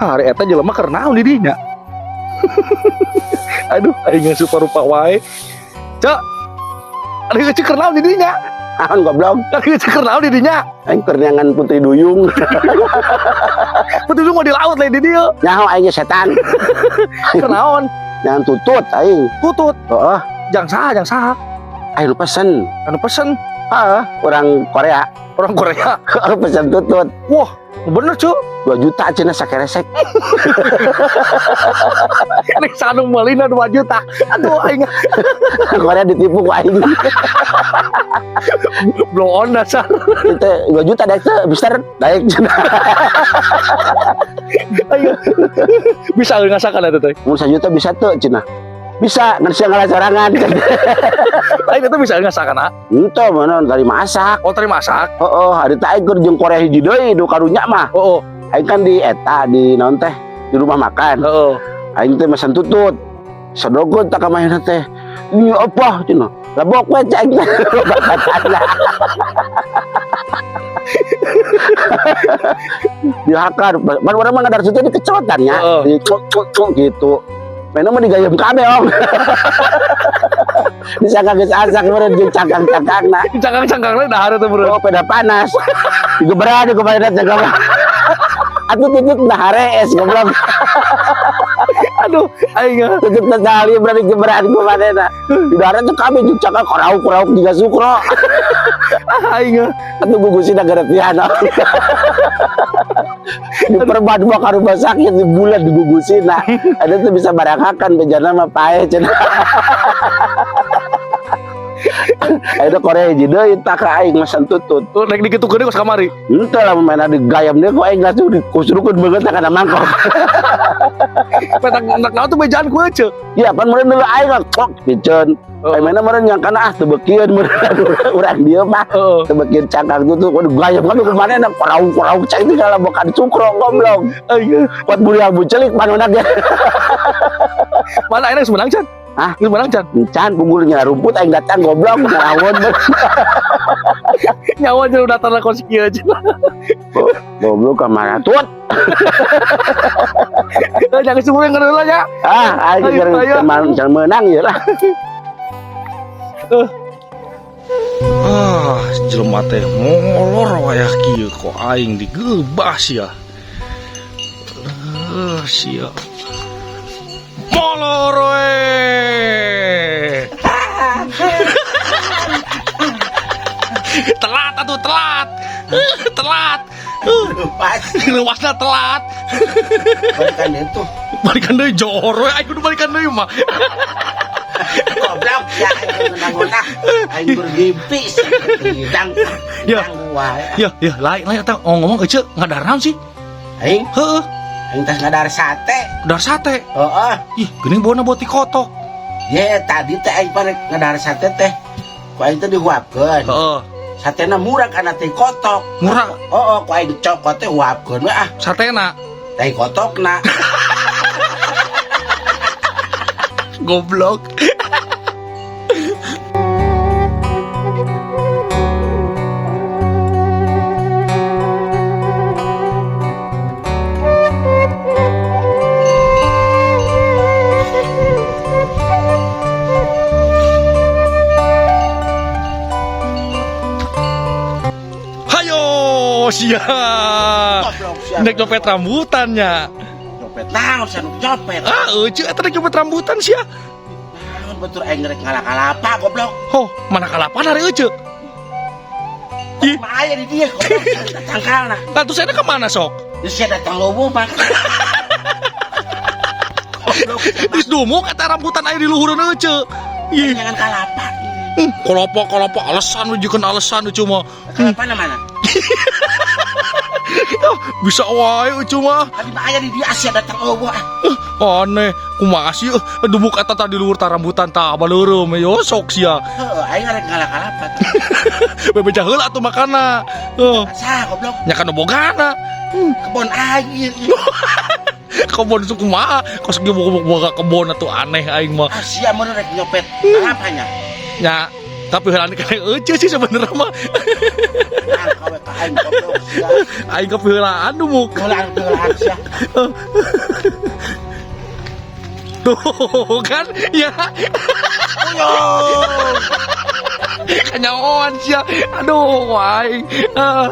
Hari eta jelema keur naon di dinya? Aduh, aing geus rupa-rupa wae. Cek. Ari Ece keur naon di dinya? Naon goblok? Ari Ece keur naon di dinya? Aing keur neangan Putri Duyung. Putri Duyung mah di laut lain di dieu. Nyaho aing ge setan. Keur naon? Neangan tutut aing. Tutut. Heeh, Jang saha, jang saha? Aing nu pesen. Anu pesen? Heeh, orang Korea. Orang Korea. Heeh, pesen tutut. Wah, bener, Cuk. 2 juta cenah sakeresek. Nek sanu meulina 2 juta. Aduh, aing Korea ditipu ku aing. Blow on dasar. Itu 2 juta daek teu, mister daek cenah. Aing bisa ngasakan eta teh. Mun 1 juta bisa teu cenah. Bisa, ngan sia ngalah sorangan. Aing itu bisa ngasakan, ah. Henteu mana tadi masak. Oh, tadi masak. Heeh, hari teh aing keur jeung Korea hiji deui nu karunya mah. Oh, oh. Aing kan di eta di naon teh di rumah makan. Heeh. Aing teh mesen tutut. Sadogot tak kamahna teh. Ini apa cenah? Lebok we cek aing teh. Bakatana. Dihakar, pan urang mah ngadar tutut dikecotan nya. Heeh. Di cuk cuk cuk gitu. Mainnya mah digayem kabeh, Om. Disangka geus asak meureun jeung cangkang-cangkangna. Cangkang-cangkangna dahar teh meureun. Oh, peda panas. Digeberan digeberan teh goblok. Atuh tutut nah es goblok. Aduh, aing ah. Tutut teh dahali berarti geberan ku manehna. Di dahar teh kabeh jeung cangkang korauk-korauk jiga sukro. Ah, aing ah. Atuh gugusina geretian. Diperban mah ka rumah sakit di bulan digugusina. Ada tuh bisa barangkakan bejana mah paeh cenah. Ayeuna Korea hiji deui tah ka aing mesen tutut. Tuh naik dikitukeun deui kos kamari. Henteu lah mainna digayam deui ku aing langsung dikusurkeun beungeut kana mangkok. Petak nak naon tuh bejaan ku Ece. Ya pan meureun dulu aing mah kok piceun. Heeh. Aing mainna meureun nyangkana ah teu beukieun meureun urang dieu mah. Heeh. Teu beukieun cangkang tutut waduh gayam kan ku manehna korauk-korauk cai teh kalabokan cukro goblok. Aing. Kuat buriang bucelik panonna ge. Mana aing geus menang can? Hah? Geus menang can? Encan punggul nyala rumput aing datang goblok ngelawan. Nyawa jeung datang lah kos kieu cenah. Goblok ka mana tut? Eh, jangan semua yang ngereula nya. Ah, aing Ayo, keur ayo. can menang ieu lah. Ah, jelema teh molor wayah kieu kok aing digebah sia. Eh, sia. Molor we. Telat atuh telat. Telat. Pas. Lewasna telat. Balikan deui tuh. Balikan deui jor we aing kudu balikan deui mah. Goblok ya aing ngunah-ngunah. Aing bergimpi hidang. Ya. Wae. Ya, ya, lain lain eta ngomong ece ngadar naon sih? Aing, Heeh, aing tas ngadar sate. dar sate. Heeh. Ih, geuning bauna boti kotok. Ye, tadi teh aing parek ngadar sate teh. Ku aing teh dihuapkeun. Heeh. Satena murah karena teh kotok. Murah. Heeh, ku aing cokot teh huapkeun we ah. Satena. Teh kotokna. Goblok. Hayo, sia. Goblok sia. Nek nyopet rambutannya. Nyopet naon sia nu nyopet? Ah, euceu eta nek nyopet rambutan sia. Naon betul aing rek ngalah-kalapa goblok. Ho, mana kalapan hari euceu? Ih. Mah aya di dieu goblok tangkalna. Lah terus eta kemana sok? Geus sia datang lobo mah. Goblok. Geus dumuk eta rambutan aya di luhureun euceu. Ih, Jangan kalapa. Kolopo kolopo alasan rujukan alasan euceu mah. Kalapa na mana? Bisa wae euceu mah. Tadi mah aya di dieu sia datang lobo ah. Aneh, kumaha sih dumuk eta tadi luhur ta rambutan ta baleureum yo sok sia. Heeh, aing rek ngalah-kalapa. Bebeja heula atuh makana. Heuh, Sah goblok. nya kana bogana. Kebon aing ieu. Kebon su kumaha? Kos ge boga kebon atuh aneh aing mah. Ah sia mun rek nyopet kalapanya. Nya, tapi heula kana euceu sih sebenarnya mah. Kawe ka aing goblok sia. Aing kapeulaan dumuk. Ulah peulaan sia. Tuh kan ya. Uyung. Kanyaoan sia. Aduh, aing. Ah.